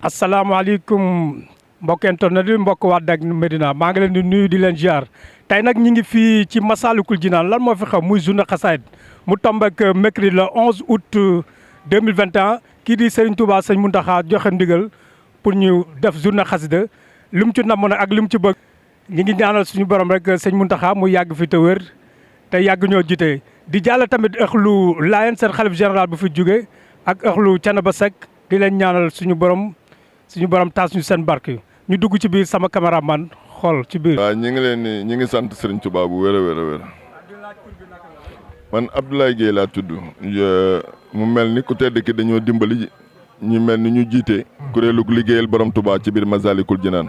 asalaamaaleykum mbokk internet yi mbokk waa Dak Médina maa ngi leen di nuyu di leen ziar tey nag ñi ngi fii ci Massalikul Jinaan lan moo fi xew muy journée xasaayid mu tombe ak mercredi le 11 août 2021 kii di Serigne Touba Sëñ Mountakha joxe ndigal pour ñu def journée xasida li mu ci namm nag ak li mu ci bëgg ñi ngi ñaanal suñu borom rek Sëñ Mountakha mu yàgg fi te wér te yàgg ñoo jite di jàll tamit ëxlu Laayeen seen xalif général bu fi jóge ak ëxlu Thiénaba Seck di leen ñaanal suñu borom taas ñu seen barke ñu dugg ci biir sama caméraman xool ci biir. waaw ñi ngi sant Serigne Touba bu wér a wér man Abdoulaye Guèye laa tudd mu mel ni ku tedd ki dañoo dimbali ñu mel ni ñu jiite kuréelu liggéeyal borom Touba ci biir Massalikul Jinaan.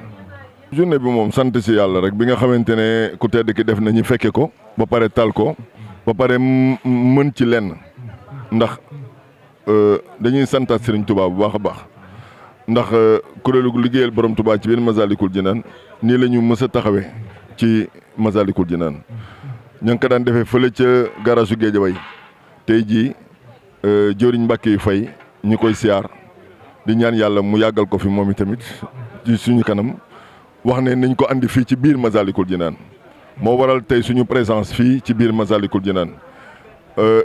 journée bi moom sant si yàlla rek bi nga xamante ne ku tedd ki def na ñu fekke ko ba pare tal ko ba pare mën ci lenn ndax dañuy santaat Serigne Touba bu baax a baax. ndax kuréelu liggéeyal borom Touba ci biir Massalikul Jinaan nii la ñu mës a taxawee ci Massalikul Jinaan ña ngi ko daan defee fële ca garage su Guédiawaye tey jii jëwriñ Mbàkke yu fay ñu koy siyaar di ñaan yàlla mu yàggal ko fi moom itamit ci suñu kanam wax ne nañ ko andi fii ci biir Massalikul Jinaan moo waral tey suñu présence fii ci biir Massalikul Jinaan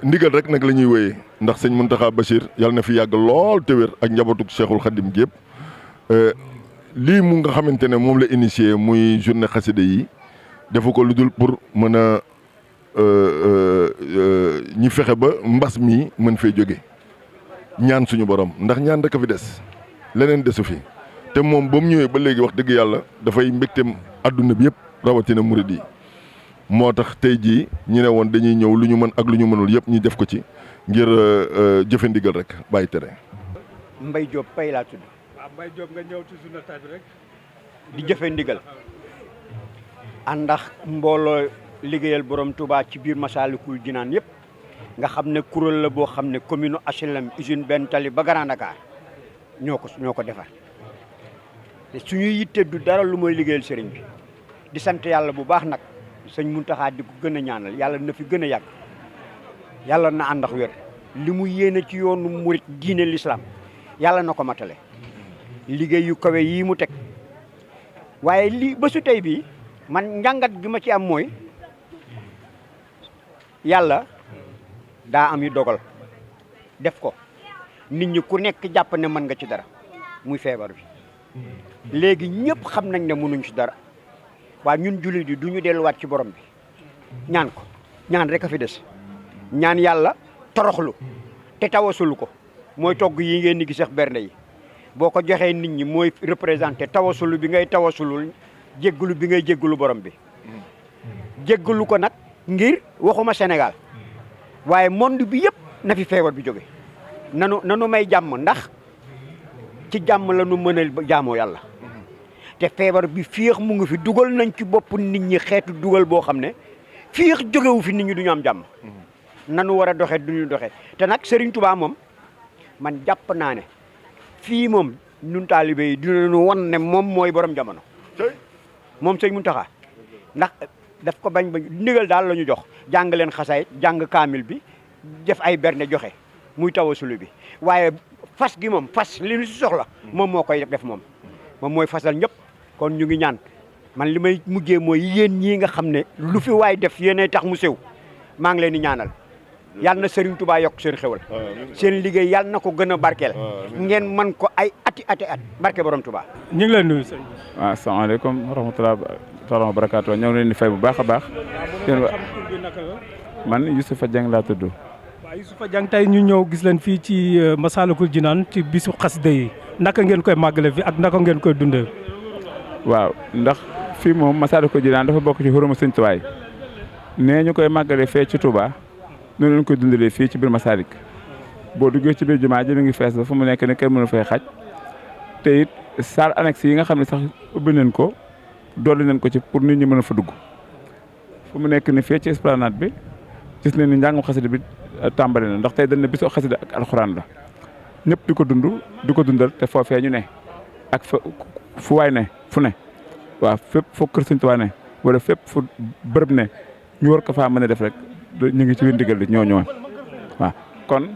ndigal rek nag la ñuy wéyee ndax sëñ Mountakha Bachir yàlla na fi yàgg lool te wér ak njabootu Cheikhul Khadim gépp lii mu nga xamante ne moom la initié muy journée xasida yi defu ko lu dul pour mën a ñi fexe ba mbas mi mën fee jóge ñaan suñu borom ndax ñaan rek a fi des leneen desu fi te moom ba mu ñëwee ba léegi wax dëgg yàlla dafay mbégteem adduna bi yëpp rawatina murid yi moo tax tey jii ñu ne woon dañuy ñëw lu ñu mën ak lu ñu mënul yëpp ñu def ko ci ngir jëfe ndigal rek bàyyi tere. Mbaye Diop Pay laa tudd. waaw Mbaye Diop nga ñëw ci journée tay bi rek. di jëfe ndigal àndax mbooloo liggéeyal borom Touba ci biir Massalikul Jinaan yëpp nga xam ne kuréel la boo xam ne commune HLM usine Benn Tali ba Grand Dakar ñoo ko defar te suñuy yitte du dara lu mooy liggéeyal sëriñ bi di sant yàlla bu baax nag. sëñ Mountakha di ko gën a ñaanal yàlla na fi gën a yàgg yàlla na ànd ak wér li mu yéene ci yoonu murit diine l'islam yàlla na ko matale liggéey yu kawe yii mu teg waaye li ba su tey bii man njàngat gi ma ci am mooy yàlla daa am yu dogal def ko nit ñi ku nekk jàpp ne mën nga ci dara muy feebar bi léegi ñëpp xam nañ ne mënuñ ci dara waaw ñun jullit yi du ñu delluwaat ci borom bi ñaan ko ñaan rek a fi des ñaan yàlla toroxlu te tawasulu ko mooy togg yi ngeen di gis sax bernde yi boo ko joxee nit ñi mooy représenté tawasulu bi ngay tawasulul jéggalu bi ngay jéggalu borom bi jéggalu ko nag ngir waxuma Sénégal waaye monde bi yëpp na fi feebar bi jóge nanu may jàmm ndax ci jàmm la nu mën a jaamoo yàlla te feebar bi féex mu ngi fi dugal nañ ci bopp nit ñi xeetu dugal boo xam ne féex jógewu fi nit ñi du ñu am jàmm nanu war a doxee du ñu doxee te nag Serigne Touba moom man jàpp naa ne fii moom ñun taalibe yi dinañu wan ne moom mooy borom jamono moom Serigne Mountakha ndax daf ko bañ ba ndigal daal la ñu jox jàng leen xasaay jàng kaamil bi def ay berne joxe muy tawasulu bi waaye fas gi moom fas li ñu si soxla moom moo koy def moom mooy fasal ñëpp kon ñu ngi ñaan man li may mujjee mooy yéen ñii nga xam ne lu fi waay def yéenay tax mu sew maa ngi leen di ñaanal yàlla na Serigne Touba yokk seen xewal seen liggéey yàlla na ko gën a barkeel ngeen man ko ay ati barke borom Touba. ñu ngi leen nuyu sëñ bi. waaw asalaamaaleykum wa rahmatulah taala wa barakaatu ñoo ngi leen di fay bu baax a baax. man Youssoufa Dieng laa tudd. waaw Youssoufa Dieng tey ñu ñëw gis leen fii ci Massalikul Jinaan ci bisu xasida yi naka ngeen koy màggale fi ak naka ngeen koy dundee. waaw ndax fii moom Massalikul Jinaan dafa bokk ci xurumu Sëñ Tuubaa nee ñu koy màggale fee ci Touba noonu lañ koy dundalee fii ci biir Massalik boo duggee ci biir jumaa ji mi ngi fees ba fu mu nekk ne kenn mënu fay xaj te it salle annexe yi nga xam ne sax ubbi nañ ko dolli nañ ko ci pour nit ñi mën a fa dugg fu mu nekk ni fee ci esplanade bi gis nañ ni njàngum xasida bi tàmbali na ndax tey dañ ne bisu xasida ak alxuraan la ñëpp di ko dund di ko dundal te foofee ñu ne ak fu waay ne fu ne waaw fépp foo kër Sëñ Tuubaa ne wala fépp fu bërëb ne ñu war ko faa mën a def rek ñu ngi ci biir ndigal li ñoo ñëwoon waaw kon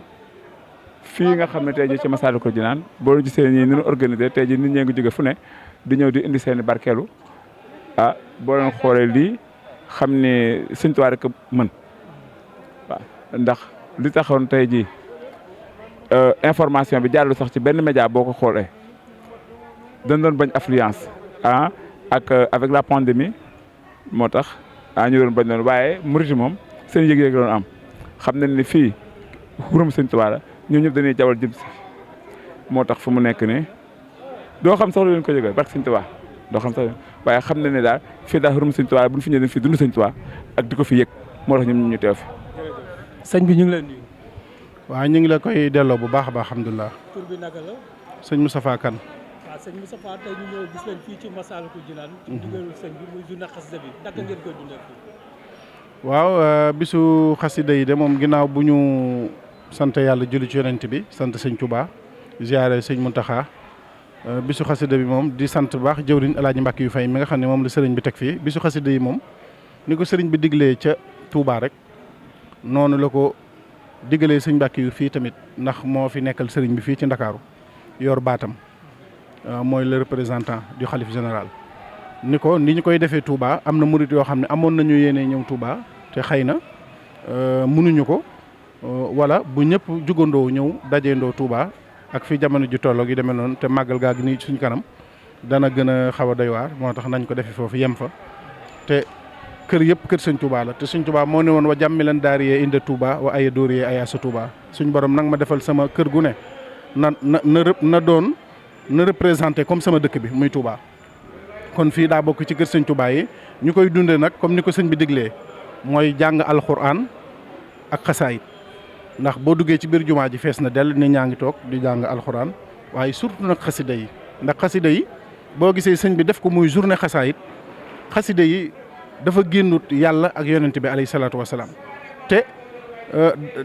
fii nga xam ne tey jii ci Massalikul Jinaan boo gisee nii ni ñu organisé tey jii nit ñee ngi jóge fu ne di ñëw di indi seen i barkeelu boo leen xoolee lii xam ne Sëñ Tuubaa rek mën waaw ndax li taxoon tey jii information bi jàllu sax ci benn média boo ko xoolee dañ doon bañ affluence ak avec la pandémie moo tax ñu doon bañ doon waaye murit moom seen yëg-yëg doon am xam nañ ni fii xurum Sëñ Tuubaa la ñoo ñëpp dañuy jawal jëm si moo tax fu mu nekk nii doo xam sax lu leen ko yëgal barke Sëñ Tuubaa doo xam sax waaye xam na ne daal fii daal xurum Sëñ Tuubaa bu ñu fi ñëwee dañ fi dund Sëñ Tuubaa ak di ko fi yëg moo tax ñun ñu teew fi. sëñ bi ñu ngi leen nuyu. waaw ñu ngi la koy delloo bu baax a baax alhamdulilah. tur bi naka la. sëñ Moustapha Kane. waaw sëñ Moustapha tey ñu ñëw gis leen fii ci Massalikul Jinaan. ci ndigalul sëñ bi muy journée xasida bi naka ngeen koy dundee fii. waaw bisu xasida yi de moom ginnaaw bu ñu sant yàlla julli ci yonent bi sant sëñ Touba ziare sëñ Mountakha bisu xasida bi moom di sant bu baax jëwriñ Alaaji Mbàkke yu fay mi nga xam ne moom la sëriñ bi teg fii bisu xasida yi moom ni ko sëriñ bi diglee ca Touba rek noonu la ko diggalee sëñ Mbàkke yu fii tamit ndax moo fi nekkal sëriñ bi fii ci Ndakaaru yor baatam mooy le représentant du xalif général ni ñu koy defee Touba am na murit yoo xam ne amoon nañu yéene ñëw Touba te xëy na mënuñu ko wala bu ñëpp jugandoo ñëw dajeendoo Touba ak fi jamono ji tolloog yi demee noonu te màggal gaa gi nii suñ kanam dana gën a xaw a doy waar moo tax nañ ko defee foofu yem fa te kër yëpp kër sëñ Touba la te sëñ Touba moo ne woon wa jàmmi leen daariyee inde Touba wa aya dóoriyee aya sa Touba suñ borom nag ma defal sama kër gu ne na représenté comme sama dëkk bi muy Touba kon fii daa bokk ci kër sëñ Touba yi ñu koy dundee nag comme ni ko sëñ bi diglee mooy jàng alxuraan ak xasaayit ndax boo duggee ci biir jumaa ji fees na dell nit ñaa ngi toog di jàng alxuraan waaye surtout nag xasida yi ndax xasida yi boo gisee sëñ bi def ko muy journée xasaayit xasida yi dafa génnut yàlla ak yonent bi alayhi salaatu wasalaam te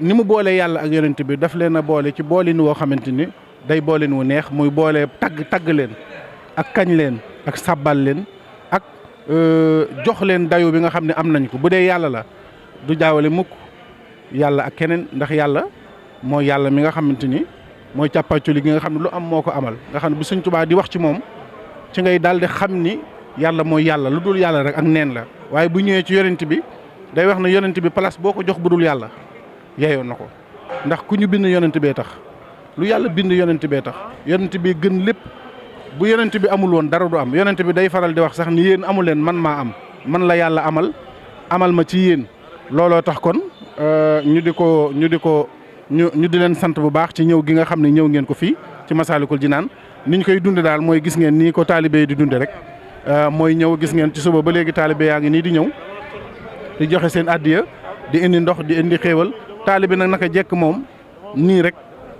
ni mu boolee yàlla ak yonent bi daf leen a boole ci boolin woo xamante ni day booleen wu neex muy boole tagg leen ak kañ leen ak sàbbal leen ak jox leen dayo bi nga xam ne am nañ ko bu dee yàlla la du jaawale mukk yàlla ak keneen ndax yàlla mooy yàlla mi nga xamante ni mooy càppaaculi gi nga xam ne lu am moo ko amal nga xam ne bu Sëñ Tuubaa di wax ci moom ci ngay daal di xam ni yàlla mooy yàlla lu dul yàlla rek ak neen la waaye bu ñëwee ci yonent bi day wax ne yonent bi place boo ko jox bu dul yàlla yeyoon na ko ndax ku ñu bind yonent bee tax lu yàlla bind yonent bee tax yonent bi gën lépp bu yonent bi amul woon dara du am yonent bi day faral di wax sax ni yéen amu leen man maa am man la yàlla amal ma ci yéen looloo tax kon ñu di leen sant bu baax ci ñëw gi nga xam ne ñëw ngeen ko fii ci Massalikul Jinaan ni ñu koy dunde daal mooy gis ngeen nii ko taalibe yi di dunde rek mooy ñëw gis ngeen ci suba ba léegi taalibe yaa ngi nii di ñëw di joxe seen addiya di indi ndox di indi xéewal taalibe nag naka jekk moom nii rek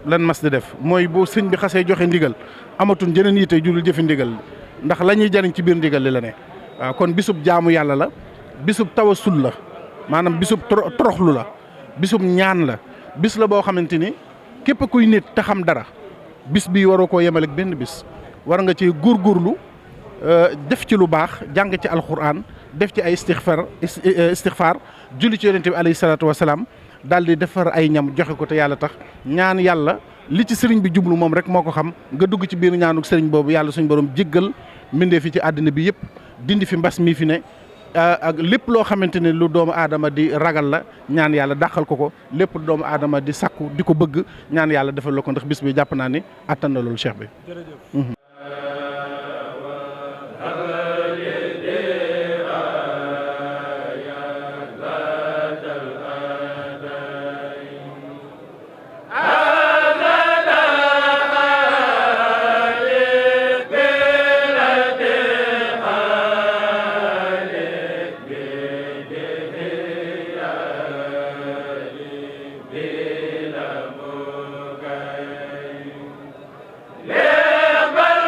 lan mas di def mooy bu sëñ bi xasee joxe ndigal amatuñ jeneen yitte jurul jëfi ndigal ndax la ñuy jariñ ci biir ndigal li la ne waaw kon bisub jaamu yàlla la bisub tawasul la maanaam bisub toroxlu la bisub ñaan la bis la boo xamante ni képp kuy nit te xam dara bis bi waroo koo yemal ak benn bis war nga ci góorgóorlu def ci lu baax jàng ci alxuraan def ci ay istixfaar julli ci yonent bi alayhi salaatu wasalaam daal di defar ay ñam joxe ko te yàlla tax ñaan yàlla li ci sëriñ bi jublu moom rek moo ko xam nga dugg ci biir ñaanuk sëriñ boobu yàlla suñ borom jéggal mbindee fi ci àddina bi yëpp dindi fi mbas mi fi ne ak lépp loo xamante ne lu doomu aadama di ragal la ñaan yàlla dàqal ko lépp doomu aadama di sakku di ko bëgg ñaan yàlla defal la ko ndax bis bi jàpp naa ni attan na loolu cheikh bi. Lebal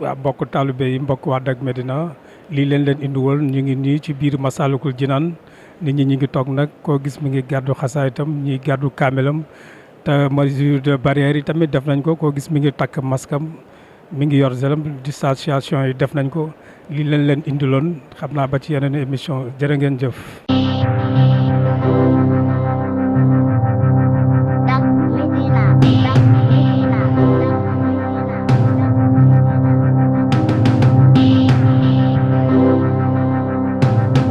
waaw mbokk taalibe yi mbokk Waddak Médina lii leen indiwoon ñu ngi nii ci biir Massalikul Jinaan nit ñi ngi toog nag koo gis mi ngi gàddu xasaayitam ñi gàddu kaamelam te mesure de barrière yi tamit def nañ ko koo gis mi ngi takk maskam mi ngi yor zelam distanciation yi def nañ ko lii leen indiloon xam naa ba ci yeneen émission jërë ngeen jëf. Dak Médina